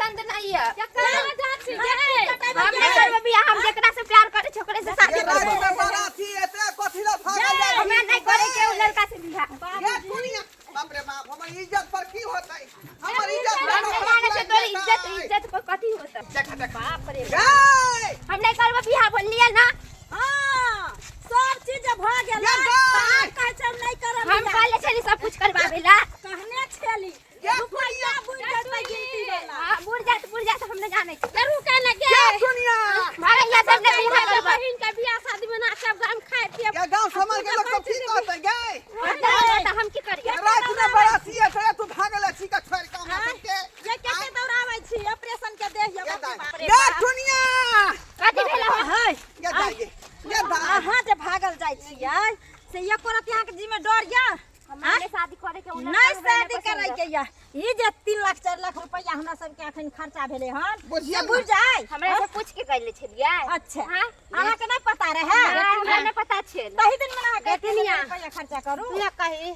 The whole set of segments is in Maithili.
पसंद नहीं है। कहाँ जा छी गे? हम नहीं करबै बियाह, हम जेकरा से प्यार करे छी ओकरे से शादी ये रात करबै। में बाराती एते कथी ला भागल जाइ हमरा नहीं करे के उ लड़का से बियाह। ये दुनिया, बाप रे बाप, हमर इज्जत पर की होतै? हमर इज्जत पर हम नहीं जाने से तोरी इज्जत, इज्जत पर कथी होतै? देख देख। बाप रे। गै हम नहीं करबै बियाह, बोललियै ना। हाँ, सब चीज भऽ गेल। ये आब कहै छै हम नहि करब हम बियाह। कहले छली सब कुछ करबाबै ला। कहने छली ये रुपैया बुझि जेतै गिनती वाला। हाँ, बुढ़ जात, बुढ़ जात, हम नहीं जाने छी। जरूर कह लगे। ये दुनिया। भागे यहाँ से, हम नहीं बियाह करबै। बहिन के बियाह शादी में नाचब गाम खाए पियब। ये गांव समाज के लोग सब की कहतै गै? तऽ हम की करियै? रात में बाराती एते, तू भागल छी का छोड़ के हमरा सबके? ये के के दौड़ाबै छी ऑपरेशन के देह ये? ये बाप रे बाप। दाइ, ये दुनिया। कथी भेल? है ये दाइ, ये दाइ। अहाँ जे भागल जाइ छियै से एको रति अहाँके जी में डर या? हमरा नहि शादी करे के उ लड़का, नहि हमरा शादी पसंद करे के या? ई जे 3 लाख 4 लाख रुपया हमरा सबके अखन खर्चा भेलै हन, बुझिए से बुझ जाय। हमरा से पूछ के कहले छलियै? अच्छा। हाँ? अहाँके नहि पता रहै? नहि, हमरा नहि पता छल। तही दिन में अहाँके बेटी निया। रुपया खर्चा करू। तू कही,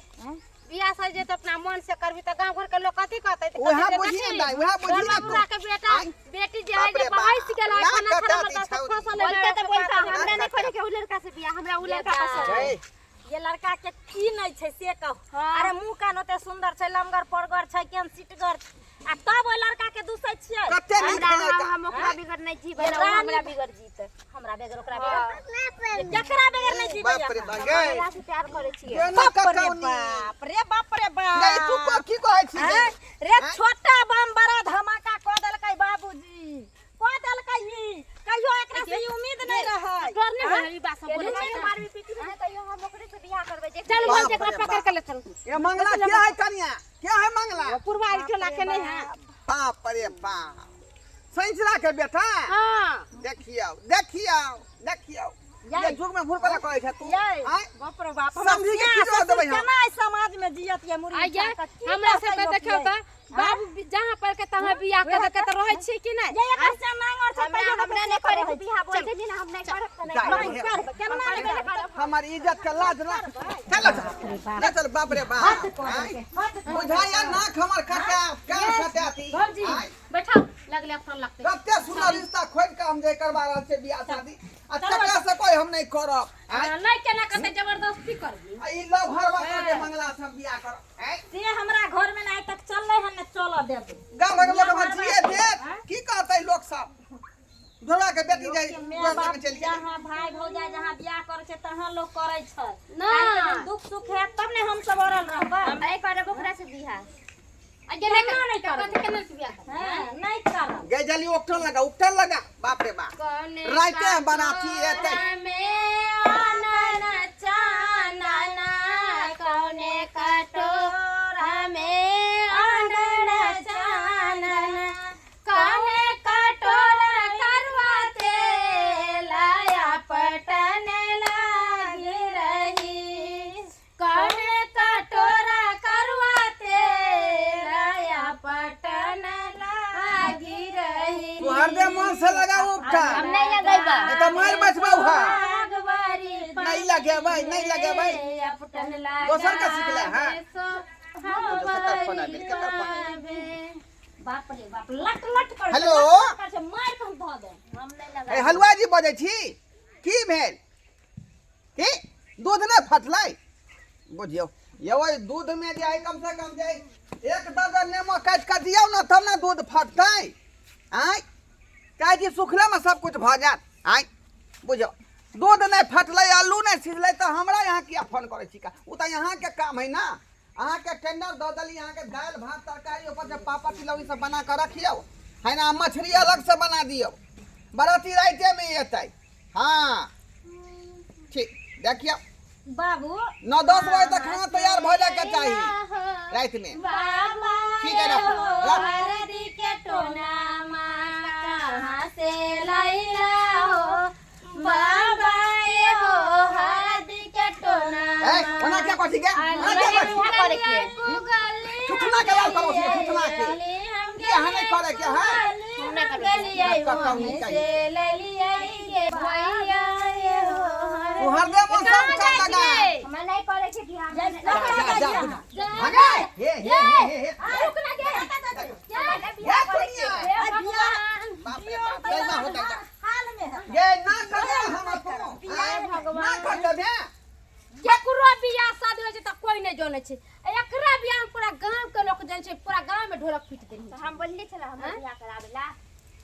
बियाह शादी जे तऽ अपना मन से करबी तऽ गांव घर के लोग कथी कहतै? तऽ उएह कहतै, बुझिए देखी, दाइ, उएह बुझिए घरवा तू। बुढ़ा के बेटा आइ। बेटी जे है बाप जे रे बहस बाप, गेल है, लाख खाना कटा खाना दी मत छौरी। फसल। बोलते तऽ बोलता, हमरा नहि करे के उ लड़का से बियाह, हमरा उ लड़का पसंद है। जय। ये लड़का के की नहीं छै से कहू? हाँ। अरे मुंह कान ओते सुंदर छै, लमगर परगर छै, केहन सीटगर छै, आ तब ओहि लड़का के दूसै छियै? कते नीक हमरा है लड़का। हम ओकरा बिगड़ नहीं जीबै ना, उ रानी हमरा बिगड़ जीते। हमरा बेगर ओकरा बेगर केकरा बेगर नहीं जीबै? बाप रे अहाँ? बाप हम गै। ओकरा से प्यार करे छियै। केना बाप रे कटौनी। बाप रे बाप रे बाप। नहीं, तू को की कहै छी गे? हैं? रे छोटा बम बड़ा धमाका कऽ देलकै बाबूजी, कऽ देलकै। ई कहियो एकरा से ई उम्मीद नहीं रहै। डर नहीं होय ई बात सब बोले? केहनो मारबी पीटी में तैयो हम ओकरे से बियाह करबै जे। चल बाप बोल, जेकरा रे पकड़ बाप। के ले चल। ये मंगला क्या है कनिया? क्या है मंगला? पुरवा टोला के नहीं है। बाप रे बाप, सैंचरा के बेटा। हाँ। देखियौ देखियौ देखियौ, ये युग में भूल वाला कहै छै तू? यै, आँय? बाप रे बाप, समझी के की जवाब देबै हम? केना एहि समाज में जियत ये मुड़ी आइए उठा कऽ? की हमरा कहतै सबके लोक देखियौ यै? तऽ बाबू जहाँ पर के तहाँ बियाह कर के तऽ रहै छी कि नहि? ये एकर से नांगर छै। हमरा तैयो हमरा नहीं करे के बियाह, बोलते जी ना, हम नहीं करब तऽ नहीं जा, करब। हे। करब केना नहि करब? हमर इज्जत के लाज राख। चलो चलो चल। बाप रे बाप, आँय? बुझाइया नाक हमर कटा कान कटाती। भौजी। आँय? बैठो, लगले फोन लगते। कते सुंदर रिश्ता खोज के हम जे करवा रहल छियै बियाह शादी, आ तकरा से कोई हम नहीं करब। आँय? नहि केना करतै, जबरदस्ती करबी? आ ई लव हरवा के मंगला से हम बियाह करब। आँय? से हमरा घर में आइ तक चललै हन, ने चलऽ देबै। गाँव घर के लोक हमर जिए देत? की कहतै लोक सब, धोरा के बेटी जाय के माय गोर बाप लग चलि गेलै। जहाँ भाई भौजाई जहाँ बियाह करै छै तहाँ लोक करै छै। ना। काल्हि के दिन दुख सुख हैत तब ने हम सब अड़ल रहबै। हम नहीं करब ओकरा से बियाह। आ जे नहि केना नहि करबै? कथी केना से बियाह करबै? हाँ, नहि करब। गे जल्दी उपटन लगा, उपटन लगा। बाप रे बाप, कौने राइते बनाती एतै। में आनन चानना, कौने कटोरा में आनन चानना, कौने कटोरा करवाते लाया पटन लागी रही, कौने कटोरा करवाते लाया पटन लागी रही। तू हरदम मन से लगा उपटन। हम नहीं लगैबा। नहीं तो मार बचबौ हा। नहीं लगेबै, नहीं लगेबै। दोसर का सिखले, हाँ? दोसर का फोन आबि गेल, केकर फोन आबि बाप रे बाप, लट लट कर। हेलो? मार के हम धऽ देब। हम नहीं ए लगैबा। हलुआ जी बजै छी। की भेल? की दूध नहि फटलै? बुझियौ यौ, ओहि दूधमे जे है कमसँ कम जे एक दर्जन नेमो काटि कऽ दियौ ने, तब ने दूध फटतै। आँय, चाहे कि सुखलेमे सब कुछ भऽ जायत? आँय, बुझियौ, दूध नहि फटलै, आलू नहि सिझलै, तऽ हमरा यहाँ किया फोन करै छी? का ओ तऽ अहाँके काम है ने। अहाँके टेंडर दऽ देली अहाँके, दालि भात तरकारी, ऊपर से पापड़ तिलौरी सब बना कऽ रखियौ है ना, मछली अलग से बना दियौ। बराती राइतेमे एतै। हाँ ठीक, देखियौ। बाबू। 9-10 बजे तक खाना तैयार भऽ जायके चाही रातिमे। ठीक है, रखो रख। हरदी के टोना कहाँ से लैला हो बाबा, ये हो हरदी के टोना। ए, ओना क्या कथी के, ओना क्या कथी? करे के? थुथना के लाल करो उसमें, थुथना के। ये यहाँ नहीं करे के है। कटौनी चाहिए। तू हरदम वो सब कर लगा। हमरा नहीं करे के बियाह, हमरा नहीं जा करे जा जा, भागे। हे हे हे हे हे। के। हमरा नहीं हे बियाह करे दुनिया। के। जानै छै। आ एकरा बियाह में पूरा गांव के लोग जानै छै, पूरा गांव में ढोलक पीट देनी। हम बोलली छला हमरा बियाह कराबे ला।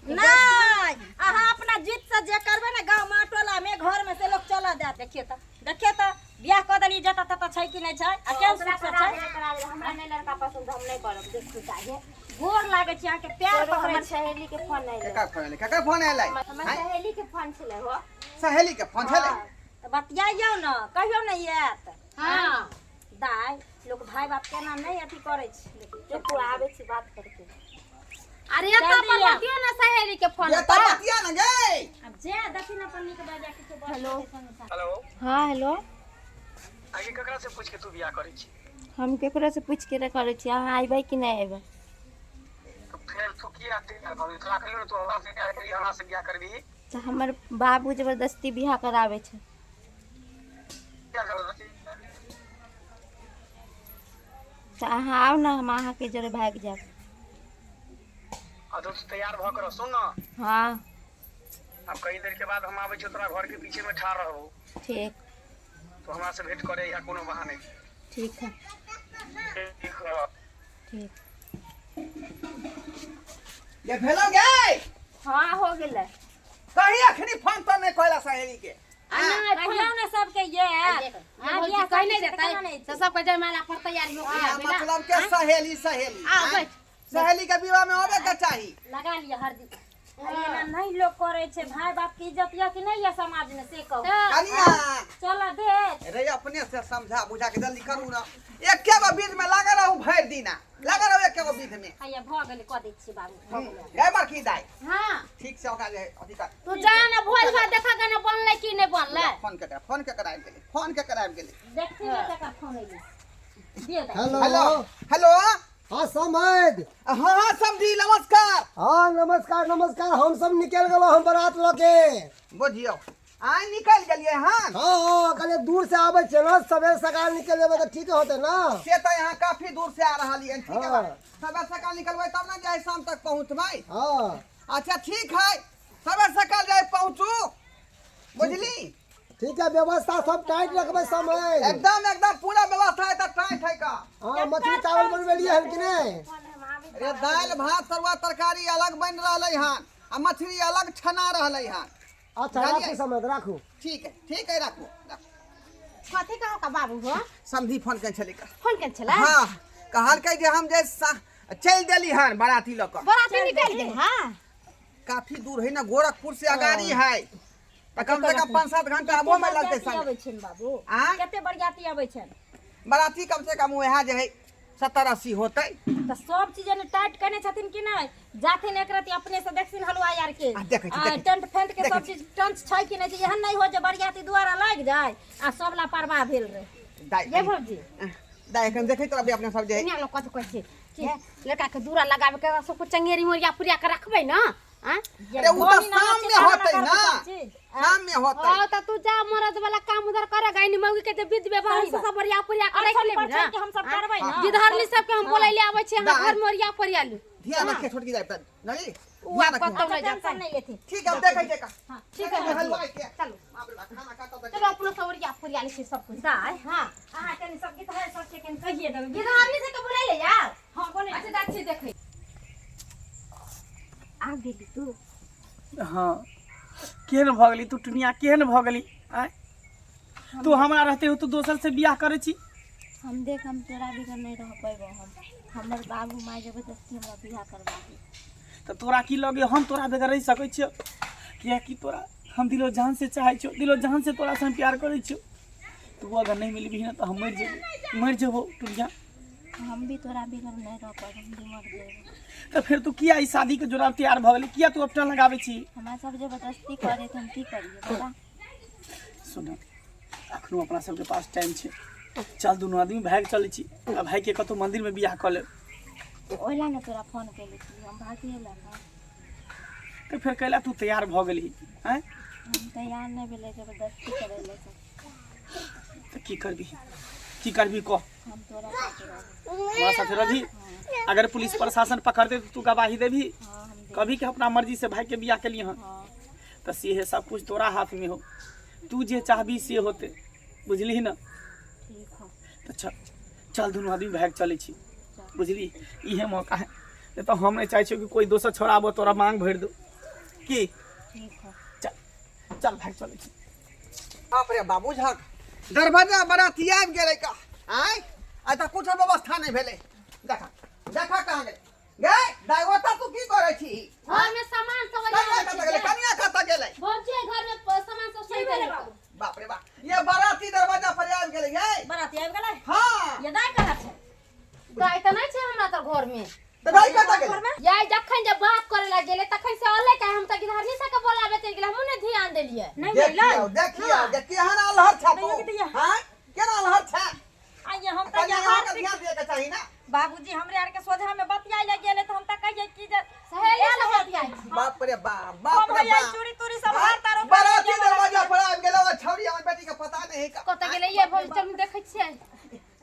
नहीं, अहाँ अपना जिद से जे करबै ने गाँव में, टोला में, घर में, से लोग चला जात। देखियो तऽ, देखियो तऽ, बियाह कऽ देली, जतऽ ततऽ छै कि नहि छै आ केहन ओकरा सुख से कराबे छै। ला, कराबे ला। हमरा नहीं लड़का पसंद, हम नहीं करब। देखू चाहे गोर लागै छी अहाँके, पैर पकड़ै हमर छी। सहेली के फोन आइले। केकर फोन एलै? केकर फोन एलै? हमर आँय? सहेली के फोन छलै हो। सहेली के फोन छलै? तऽ बतियाइयौ ने, कहियौ ने आयत। हाँ। दाय, लोक भाय बाप केना नहि अथी करै छै। रुकू, आबै छी बात करके। अरे एतऽ जल्दी पर आउ। बतियो ना सहेली के फोन ये तऽ पर। बतिया ने गे। आब जे देखी ने अपन नीक बजा किछु बोल। हेलो। हेलो। हाँ हेलो। आगे ककरा से पूछ के तू बियाह करै छी? हम केकरो से पूछ के नहि करै छी। अहाँ अयबै कि नहि अयबै? तो फेर तू किया तैयार भऽ गेली? तोरा कहियो ने तू हमरा से बियाह करबी, हमरा से बियाह करबी। तऽ हमर बाबू जबरदस्ती बियाह कराबै छै। किया जबरदस्ती? तऽ अहाँ आउ ने, हम अहाँके जरे भागि जायब। आ तो तू तैयार भऽ के रह, सुन न। हाँ। आब कई देर के बाद हम आबै छियौ, तोरा घर के पीछे में ठाढ़ रहबो। ठीक। तो हमरा से भेंट करे या कोनो बहाने। ठीक है। ठीक है। ठीक। ये भेलो गे? हाँ, हो गेलै। कही अखनी फोन तो नहीं कहला सहेली के। आ नहि फोन कहियौ ने सबके ये आयत। हाँ, बियाह भौजी कहि नहि शादी देतै केना नहि तऽ सबके जयमाला पर तैयारी हो के आ, आबै ना। मतलब के सहेली सहेली आ आँय? बैठ। सहेली के विवाह में आबे के चाही। लगा लिअ हरदी। एना नहि लोक करै छै। भाय बाप के इज्जत यऽ कि नहि यऽ समाज में, से कहू। तऽ कनिया चल देख। रे, अपने से समझा बुझा के जल्दी करू ना। एके गो बीच में लागल रहू, भरि दिना लागल रहू एके गो बीच में। हैया भऽ गेलै, कऽ दै छियै बाबू, भऽ गेलै। गे बड़की दाई। हाँ। ठीक से ओकरा जे अथी कर। तू जा ना, भोज भात देखा के ना बनलै कि नहि बनलै। फोन के फोन के कराबि गेलै, फोन के कराबि गेलै। देखथिन ने केकर फोन एलै। दियौ दाइ। हेलो। Hello hello. हाँ समझ। हाँ हाँ समझी, नमस्कार। हाँ नमस्कार नमस्कार। हम सब निकल गेलो हम बारात लऽ के। बुझियौ, आइ निकलि गेलियै हन? हाँ हाँ, कहलियै दूर से आबै छियै ने, सबेर सकाल निकल जेबै तऽ ठीक होतै ना। से तऽ यहाँ काफी दूर से आ रहल है। ठीक है। हाँ। सबेर सकाल निकलबै तब ने जाय शाम तक पहुँचबै। हाँ। अच्छा ठीक है, सबेर सकाल जाय पहुँचू, बुझली? ठीक है, व्यवस्था सब टाइट रखबै समय। एकदम एकदम पूरा व्यवस्था है तऽ टाइट है का। हाँ, मछली चावल बनबेलियै हन कि नहि? अरे दालि भात तरुआ तरकारी अलग बनि रहलै हन आ मछली अलग छना रहलै हन। अच्छा राखू समय, राखू। ठीक है ठीक है, राखू राखू। कथी कहो का बाबू हो? समधी फोन केने छलै का। फोन केने छलै? हाँ, कहलकै जे हम जे चलि देली हन बाराती लऽ कऽ। बराती निकलि गेल? हाँ। काफी दूर है ना, गोरखपुर से अगाड़ी है, तऽ कम से कम 5-7 घंटा आबो में लगतै बरियाती समय। अबै छनि बाबू? आँय? कते बरियाती अबै छनि? बाराती कम से कम वएह जे है 70-80 होतै। तऽ सब चीज एने टाइट केने छथिन कि नहि? जाथिन एक रति अपने से देखथिन हलुआई आर के। आ, देखै छी, आ, देखै छी। टेंट फेंट के देखै सब चीज टंच छै कि नहि छै। एहन नहि हो जे बरियाती दुआरा लागि जाय आ सब लापरवाह भेल रहे। दाइ ये भौजी। दाइ, एखन देखैत रहबै अपने सब जे है। दुनिया लोग कथी कहै छै जे लड़का के दूरा लगाबे के सब कुछ चंगेरी मोरिया पुरिया के रखबै ना? आँ? अरे उ तऽ शाम में होतै ना, शाम में होतै। हाँ तऽ तू जा, मरद वाला काम उधर करे गाइनी मौगी के जे विध व्यवहार से सब ओरिया पुरिया के राखि लेबी ना। के हम सब करबै ना। गिधरनी सबके हम बोलै ले आबै छी अहाँ दाइ। घर में ओरिया पोरिया लू। ध्यान रखे छोटकी जाय पर नहीं। उ ध्यान आब रखिहे। कतौ नहि टेंशन जेतै। नहि लेथिन। ठीक है, हम देखै छियै का। हाँ, ठीक है। हलवाई के चलू। बाप रे बाप, खाना खाता तऽ चलो अपनो सब ओरिया पोरिया लै छी सब कुछ। दाइ, हाँ। अहाँ कनि सब गीत है सबके कनि कहिए देबै। गिधरनी सबके बोलै ले यार। हाँ बोले। अच्छा जाइ छी देखै। आ गेली तू? हाँ, केहन भऽ गेली तू टुनिया, केहन भऽ गेली? आँय, तू हमरा रहते हो तू दोसर से बियाह करै छी? हम देख, हम तोरा बिगर नहि रह पेबो। हम हमर बाबू माय जबरदस्ती हमरा बियाह करबा दे। तऽ तोरा की लगे, हम तोरा बगैर रहि सकै छियौ? किएकि तोरा हम दिलो जान से चाहै छियौ, दिलो जान से तोरा से हम प्यार करै छियौ। तू अगर नहि मिलबही ने तऽ हम मरि जेबो, मरि जेबो टुनिया। हम भी तोरा बिगर नहि रह पाबो, हम भी मर जेबो। तऽ फेर तू किया ई शादीके जोड़ा तैयार भऽ गेली? किया तू अपना लगाबै छी? हमरा सब जबरदस्ती करे तऽ हम की करियै, बता? सुन, अखनो अपना सबके पास टाइम छै। चल, दुनू आदमी भागि चलै छी आ भागिके कतहु मन्दिरमे बियाह कऽ लेब। ओहि लए ने तोरा फोन केले छलियै, हम भागिए लए ने। तऽ फेर कैला तू तैयार भऽ गेलही? आँय? हम तैयार नहि भेलै, जबरदस्ती करै लए सब। तऽ की करबही, की करबही कह। हम तोरा साथे रहबो। हमरा साथे रहबही? अगर पुलिस प्रशासन पकड़ दे तऽ तू गवाही देबही? हाँ, हम देब। कभी के अपना मर्जी से भाई के बियाह केलियै हन? हाँ। तऽ से सब कुछ तोरा हाथ में हो, तू जे चाहबी से होते, बुझलिही ने? ठीक हो। तऽ चल, चल दुनू आदमी भागि चलै छी बुझली इहे मौका है नहीं तो हम नहीं चाहे छियो कि कोई दोसर छोरा आबो तोरा मांग भरि दो की ठीक है चल चल भागि चलै छी बाप रे बाबू झक दरवाजा बराती आबि गेलै का आय आइ तऽ कुछो व्यवस्था नहि भेलै देखा देखा कहाँ गेलै गे दाइ ओतऽ तू की करै छी घर में सामान सब कनिया कतऽ गेलै कनिया कतऽ गेलै भौजी घर में सामान सब सही भेलै भेलै बाबू? बाप रे बाप ये बराती दरवाजा पर आबि गेलै गे बराती आबि गेलै हाँ ये दाइ कहाँ छै दाइ तऽ नहि छै हमरा तऽ घर में तऽ दाइ कतऽ गेलै यार जखन जब बात करे ला गेलै तखन से अलै काहे हम तऽ गिरधारनी से के बोलाबे चलि गेलै हमहूँ नहि ध्यान देलियै नहि मिललै देखियौ देखियौ जे केहन अलहर छै तू नहि दिया। हाँ केना अलहर छै आइए हम तऽ कनिया यहाँ अहाँके ध्यान दियके चाही ने बाबूजी हमरे आर के सोझा में बतियाय ले गेलै तऽ हम तऽ कहियै कि जे सहेली से बतियाइ छी बाप रे बाप बाप हम रे हैया बाप चूड़ी तूड़ी सब हार तार बराती दरवाजा पर आबि गेलै ओ छौरी हमर बेटी के पता नहीं का कतऽ गेलै ये भौजी चलू देखै छियै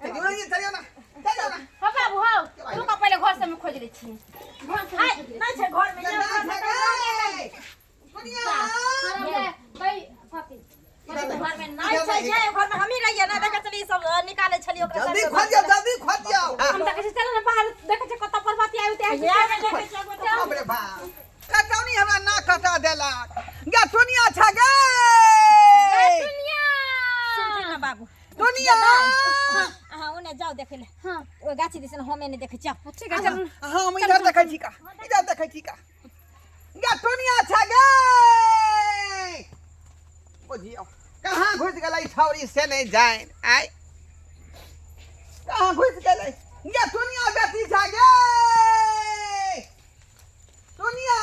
चलियो ना चलियो ना चलियो ना हँ बाबू हँ रुकऽ पहिले घर सबमे खोजि लै छियै घर सबमे हाय खोजि लै नहि छै घर में ये ना छै सुनिया छियै। भाई कथी घर में नहि छै जे घर में हमही रहियै ना देखै छलियै सब निकालै छलियै ओकरा जल्दी खोजियो जल्दी खोजियो हम तऽ कहै छियै चल ने बाहर देखै छियै कतऽ परबती आबि ते इएह में देखै छियै एगो तऽ। बाप रे बाप कटौनी हमरा ना कटा देलक गे सुनिया छ गे दुनिया सुनथिन ना बाबू दुनिया अहाँ ओने जाउ देखै ले हाँ ओहि गाछी दिसन हमे नहि देखै छियै ठीक है चल हम इधर देखै छी का इधर देखै छी का गे दुनिया छ गे बुझियौ कहाँ घुसि गेलै छौरी से नहि जानि आइ कहाँ घुसि गेलै गे दुनिया बेटी छ गे दुनिया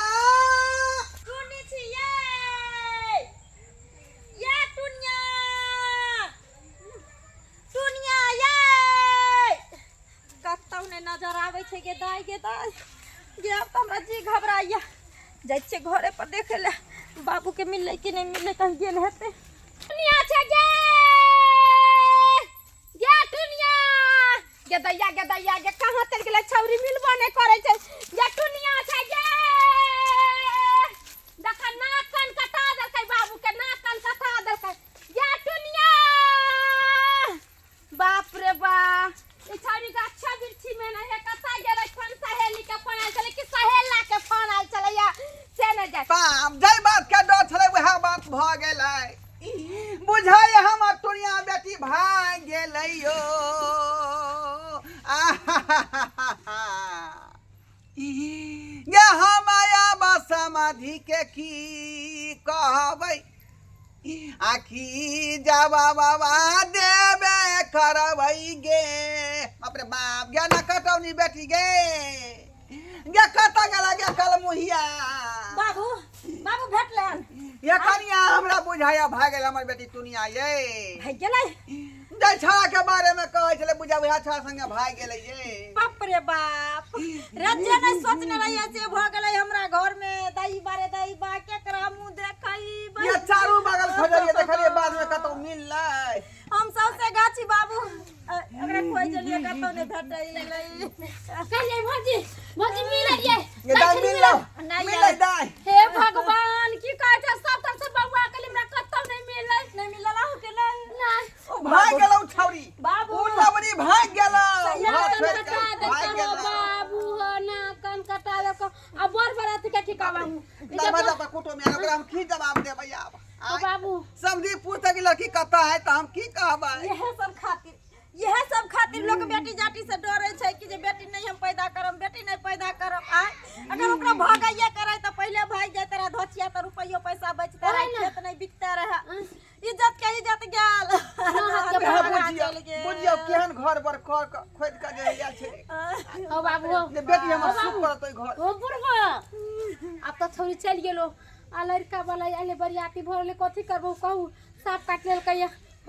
टुनी छियै ये टुनिया टुनिया ये कतौ नहि नजर आबै छै गे दाइ गे दाइ गे आब तऽ हमरा जी घबराइया जाइ छियै घरे पर देखै लए बाबूके मिललै कि नहि मिललै कहीं गेल हेतै टुनिया छै गे गे टुनिया गे दैया गे दैया गे कहाँ चलि गेलै छौरी मिलबो नहि करै छै गे टुनिया छै गे देख नाक कान कटा देलकै बाबू के नाक कान कटा देलकै गे टुनिया बाप रे बा ई छौरी गाछा बिरछी में नहि है कतऽ गेलै कोन सहेली के फोन आयल छलै कि सहेला के फोन आयल छलैया से नहि जाय बाप जाहि बात के डर छलै वएह बात भऽ गेलै बुझाय हमर टुनिया बेटी भाग गेलै यो आहाहाहा। ये हम आब समाधि के की कहबै आखी जावा बाबा देबे करबै गे बाप रे बाप गे ना कटौनी बेटी गे गे कतऽ गेला गे कलमुहिया बाबू बाबू भेटलै हन ये कनिया हमरा बुझाया भाग गेल हमर बेटी टुनिया ये भागि गेलै जाहि छौड़ा के बारे में कहै छलै बुझा वएह छौड़ा संगे भागि गेलै ये बाप रे बाप रज्जे नहि सोचने रहियै से भऽ गेलै हमरा घर में दाई बारे दाई बा केकरा मुँह देखै ये चारू बगल खोजलियै देखलियै बाद में कतौ मिललै हम सबसे गाछी बाबू ओकरा खोजलियै कतौ नहि भेटै कहियै भौजी भौजी मिललियै ये दाई मिललो नहि मिललै दाई हे भगवान की कहै छै सब तरफ से बौआ के हमरा कतौ नहि मिललै नहि मिलल अहूँके नहि नहि ओ भाग गेलौ छौरी बाबू। ओ लबरी भाग गेलौ ना घर कान छोड़ि कटा कऽ देलकै भाग हो गेलौ बाबू हो ना कान कटा देलकै आ बर बराती के की कहबहु दरवाजा पर कुटो में ओकरा हम की जवाब देबै आब ओ आँय? बाबू समझी पूछतै कि लड़की कतऽ है तऽ हम की कहबै इएह सब खातिर इएह सब खातिर लोक बेटी जाटी से डरे छै कि जे बेटी नहीं हम पैदा करब बेटी नहीं पैदा करब आय अगर ओकरा भगैये करे तऽ पहिले भागि जाइत रहे धोचिया तऽ रुपैयो पैसा बचते रहे खेत नहीं बिकते रहे इज्जत के इज्जत गेल बुझियौ बुझियौ केहन घर बर कर कऽ खोदि कऽ जे आयल छै हो बाबू हो जे बेटी हमर सुख करत ओहि घर ओ बुढ़बा आब तऽ छौरी चलि गेलो आ लड़का वाला आयल बरियाती भरले कथी करबो कहू साँप काटि लेलकै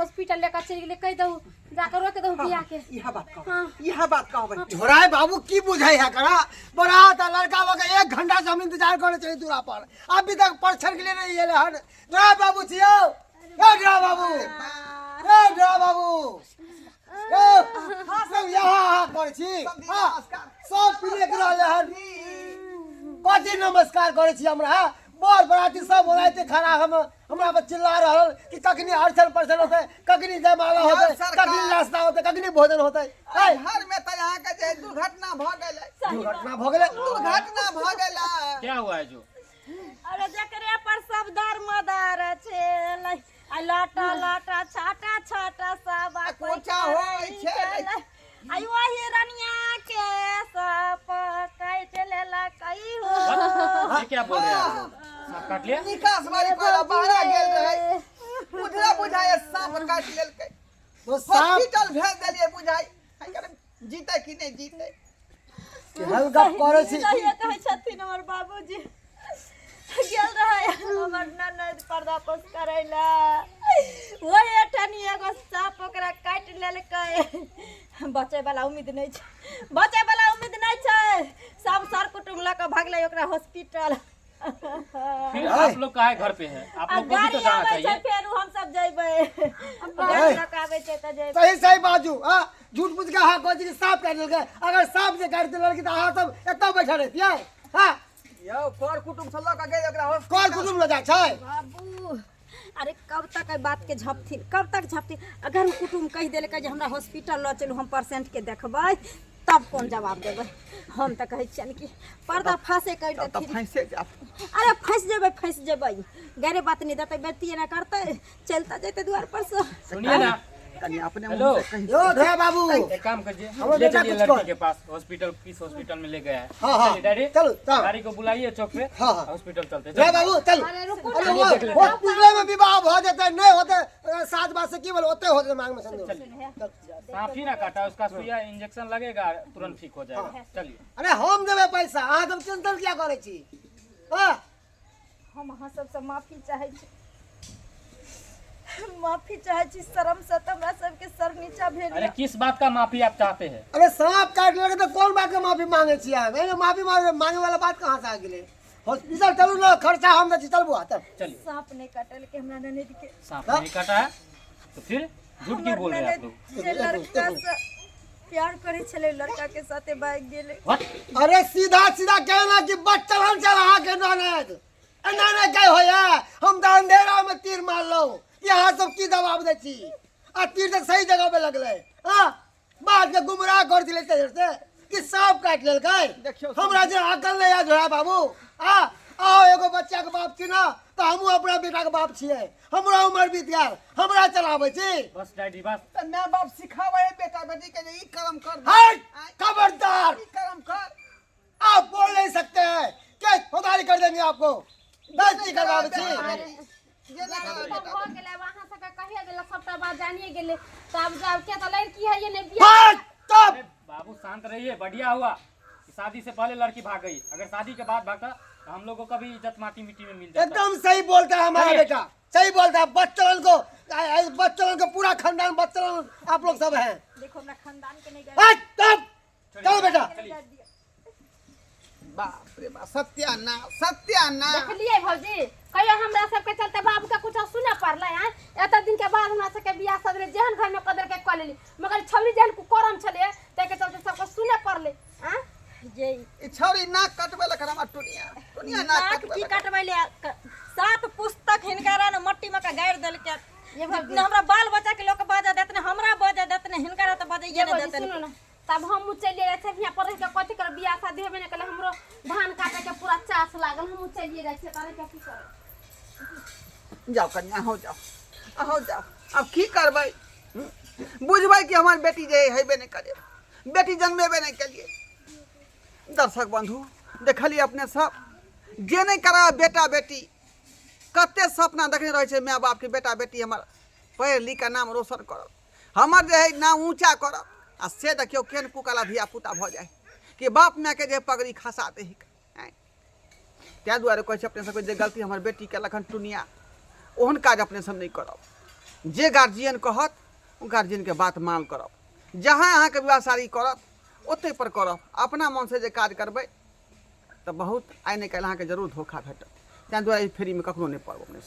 हॉस्पिटल लेकर चलि गेलै कहि दहु जाकर रोक दहु बियाह के इएह बात कहबै हाँ। इएह बात कहबै झोराए बाबू की बुझाई है करा बरात आ लड़का लगे एक घंटा से हम इंतजार करे छे दूरा पर अभी तक परछन के लिए नहीं एले हन झोराए बाबू छियो ए झोरा बाबू ए झोरा बाबू ए सब यहाँ हाँ करे छी समधी हाँ, नमस्कार। सब पीने के रहले हन कथी नमस्कार करे छी हमरा हाँ? बर बराती सब ओनाहिते खड़ा हम हमरा पर चिल्ला रहल कि कखनी अड़चन परचन होतै, कखनी जयमाला यौ होतै, सरकार। कखनी नाश्ता होतै, कखनी भोजन होतै। ऐ, घर में तऽ अहाँके जे दुर्घटना भऽ गेलै। दुर्घटना भऽ गेलै। दुर्घटना भऽ गेलै। क्या हुआ है जो? अरे जकरे पर सब दर मदार छै, आ लाटा लाटा छाटा छाटा सब आ कोचा होइ छै। आई वही रनिया के सब काटि लेलक हो। ये क्या बोल रहे हैं आप लोग? सांप काट लिया? निकास वाली कोला बाहर गेल रहै, बुझला बुझाय सांप काटि लेलकै। तो सांप हॉस्पिटल भेज देलियै, बुझाइ जीतै कि नहि जीतै। केहन गप करै छी? सहिए कहै छथिन। हमर बाबूजी गेल रहै हमर ननद पर्दापोश करै लए, ओहि ठानी एगो साँप ओकरा काटि लेलकै। बचै वाला उम्मीद नहि छै, बचै वाला उम्मीद नहि छै। सब सर कुटुम्ब लऽ कऽ भागलै ओकरा हॉस्पिटल। फिर आप लोग काहे घर पे है? आप आ लोग को भी तो गाड़ी जाना आबै छै, चाहिए। फेर हमसब जइबै, गाड़ी लऽ कऽ आबै छै तऽ जइबै। सही सही बाजू। हाँ, झूठ मूठ के अहाँ कहै छी कि सांप काटि लेलकै। अगर सांप जे काटि देलकै तऽ अहाँ सब एतऽ बैठल रहितियै? हाँ। यौ, कर कुटुम्ब से लऽ कऽ गेल ओकरा कर हॉस्पिटल। कुटुम्ब लऽ जाइ छै। बाबू, अरे कब तक एहि बातके झपथिन, कब तक झपथिन? अगर ओ कुटुम्ब कहि देलकै जे हमरा हॉस्पिटल लऽ चलू, हम पेशेंटके देखबै, तब कोन जवाब देबै? हम तऽ कहै छियनि कि पर्दा फाँसे करि तब तऽ देथिन। फँसे जायब। अरे फँसि जेबै, फँसि जेबै, गैरे बात नहि देतै, बेइज्जती एना करतै, चलता जेतै दुआर पर से। सुनिए ना। कनि अपने हेलो। मुँह से कहि। यौ ढे बाबू। एक काम कीजिए, हमारा ले बेटा चलिए कुछ लड़की कर। के पास। हॉस्पिटल, किस हॉस्पिटल में ले गया है? हाँ, हाँ। चलिए डैडी। चलो, चलो। गाड़ी को बुलाइए चौक पे। हाँ, हाँ। हॉस्पिटल चलते हैं, ढे चलिए। बाबू चल। अरे रुकू अरे ना। वो देख लेते हैं। हॉस्पिटल में विवाह भऽ जेतै, नहि होतै सात बात से की बोल, ओते होतै मांग में सिन्दूर। सांप ही ना काटा, उसका सुइया इंजेक्शन लगेगा, तुरंत ठीक हो जाएगा। चलिए। अरे हम देबै पैसा, अहाँ सब चिंतन किया करै छी? हाँ। हम अहाँ सबसँ माफी चाहै छी, माफी चाहै छी। शरमसँ तऽ हमरा सबके सर नीचा भेल। अरे किस बात का माफी आप चाहते हैं? अरे सांप काटि लेलकै तऽ कोन बात के माफी मांगे छी अहाँ? एहिमे माफी मांगे मांगे वाला बात कहाँ से आ गेलै? हॉस्पिटल चलू ने, खर्चा हम दै छी। चल बुआ, चल। चलिए। साँप नहि कटलकै हमरा ननद के। सांप नहीं काटा है तो फिर झूठ क्यों बोल रहे हैं आप लोग? जे लड़का से प्यार करै छलै, लड़का के साथे भागि गेलै। What? अरे सीधा सीधा कहना कि बच्चन चल अहाँ के ननद एना नहि कहि होइए। हम तऽ अंधेरा में तीर मारलहुँ कि अहाँ सब की जवाब दै छी, आ तीर तऽ सही जगह पे लगलै। हाँ, बात के गुमराह कर दिले से कि सांप काटि लेलकै। देखियौ, हमरा जे अकल नहि आयल झोरा बाबू। आ आओ, एगो बच्चा के बाप छी ना, तऽ हमहूँ अपना बेटा के बाप छियै। हमरा उमर बीत गेल, हमरा चलाबै छी? बस डैडी, बस। तऽ माय बाप सिखाबै है बेटा बेटी के जे ई कर्म कर। हट, खबरदार! ई कर्म कर। आप बोल नहीं सकते हैं क्या खुदाई कर देंगे आपको, बेइज्जती करवाबै छी। जे नहि करबै तऽ बेटा। भऽ गेलै, आब अहाँ सबके कहिए देलक, सबटा बात जानिए गेलै, तऽ आब जाउ, किया तऽ लड़की है ये नहि बियाह। हट, चुप। अरे बाबू, शांत रहिए। बढ़िया हुआ कि शादी से पहले लड़की भाग गई। अगर शादी के बाद भागता तो हम लोगों का भी इज्जत माटी मिट्टी में मिल जाता। एकदम सही बोलता है हमारा चलिए। बेटा, सही बोलता है। बच्चन को बच्चन को पूरा खानदान बच्चन आप लोग सब हैं। देखो, हमरा खानदान के नहि हट, चुप। चलो बेटा। चलिए। बाप रे बाप, सत्यानाश, सत्यानाश! देखलियै भौजी, कहियो हमरा सबके चलते बाबू के कुछ सुनऽ पड़लै? आँय, एते दिन के बाद हमरा सबके बियाह सजले, जेहन घर में कऽ देलकै कऽ लेली, मगर छौरी जेहन कुकरम छलै, ताहिके चलते सबके सुनऽ पड़लै। आँय। जे ई छौरी नाक कटबै लए हमरा टुनिया टुनिया नाक नाक कटबै की लए। कटबै ले, सात पुस्तक हिनकरा ने मट्टी में के गाड़ि देलकै। ये भौजी। ने हमरा बाल बच्चा के लोक बाजऽ देत, ने हमरा बाजऽ देत, ने हिनकरा तऽ बजैये ये नहि भौजी, देतनि। सुनू ने, तब हम चलिए जाइ छियै। हियाँ पर रहि कऽ कथी करब? बियाह शादी हेबे नहि करै, हमरो धान काटे के पूरा चास लागल। हमहूँ चलिए जाइ छियै, तऽ रहि कऽ की करब? जाओ कनिया, अहूँ जाओ, अहूँ जाओ। आब की करबै? बुझबै कि हमर बेटी जे हेबे नहि करे, बेटी जन्मेबे नहि केलिए। दर्शक बंधु, देखलिए अपने सब, जे नहि करा बेटा बेटी, कते सपना देखने रहै छै माय बापके, बेटा बेटी हमर पढ़ि लिख कऽ नाम रोशन करत, हमर जे है नाम ऊँचा करत, आ से देखियौ केहन कुकला धिया पुता भऽ जाइ कि बाप मायके जे पगड़ी खसा दे। ताहि दुआरे कहै छै अपने सबके, जे गलती हमर बेटी केलक हन टुनिया, ओहन काज अपने सब नहि करब। जे गार्जियन कहत, ओ गार्जियनके बात मान करब। जहाँ अहाँके विवाह शादी करत, ओतहि पर करब। अपना मनसँ जे काज करबै तऽ बहुत आइ नहि काल्हि अहाँके जरूर धोखा भेटत। ताहि दुआरे ई फेरीमे कखनो नहि पड़ब अपने सब।